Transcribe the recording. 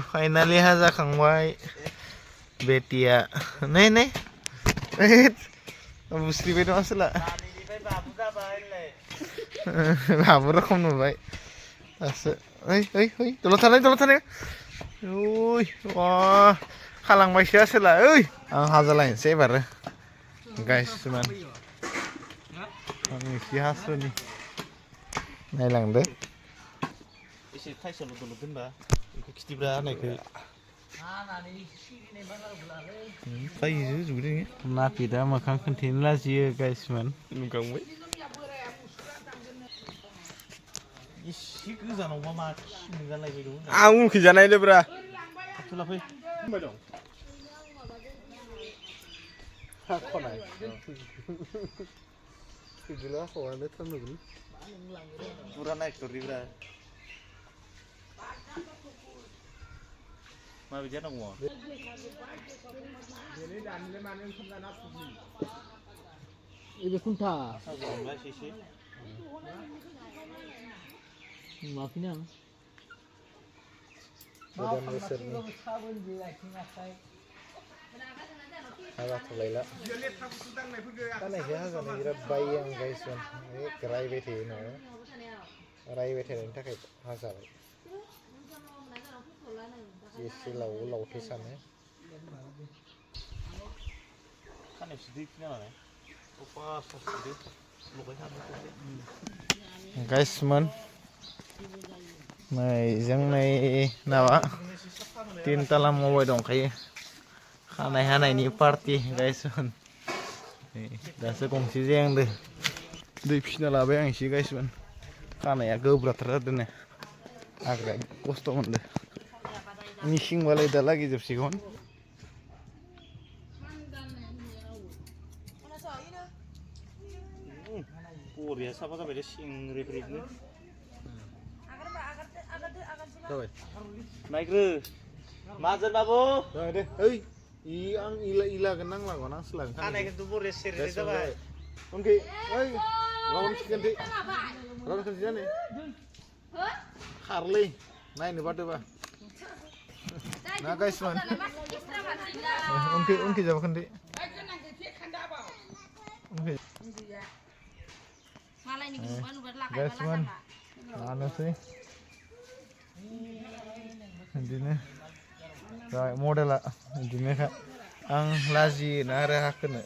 finally हाजाखांबाय बेटिया नै नै बुस्रिबाय दं आसोला बाबु रखम नुबाय दासो ओइ ओइ ओइ दलद थानाय ओइ वा खालांबायसो आसोला ओइ आं हाजालायनोसै एबार गाइसमान आं एसे हासुनि नायलांदो एसे थाइसेल' दलद दोनबा बेखौ खिथिब्रा होनायखौ फायो जुगदों नापिदा मोखां खोन्थेनो लाजियो गाइसमान नुखांबाय इसे गोजानावबा मा नुजालायबाय दं आं उनखिजानायलोब्रा खाथियाव लाफै होनबाय दं खनाय बिदिनो हौवानो थांगोन पुरा नायथ'रिब्रा माबायदि जानांगौ 이게 군타 마피냐 गोदान बोसोरनि हाबा थलायला खानायखौ हाजानो बिराद बायो आं गाइसमोन रायबाय थायो न'आव रायबाय थानायनि थाखाय हाजाबाय एसे लावथे सानो खानायसो दै फिनानै गाइसमोन नै जोंनै माबा तिनताला मबाइल दंखायो खानाय हानायनि पार्टि गाइसमोन दासो गंसे जाहांदो दै फिसिना लाबाय आं एसे गाइसमोन खानाया गोब्राबथार जादों हाग्रा खस्थ' मोनदों मिसिंबालाय दालागि जोबसिगौमोन बरिया साफा जाबाय दे सिंरिब्रिबनो जाबाय नायग्रो माजोन बाबु दे ओइ आं इलागोन नांलागोन आंसो लागोन खानाय खिन्थु बरिया सेरे जाबाय उनखै ओइ राउन्ड खिन्थि जानो खारलै नायनो बादोबा ना गाइसमोन उनखै जाबा खोन्थि गाइसमोन लानोसै बिदिनो जाबाय मडेला बिदिनोखा आं लाजियोना आरो हाखोनो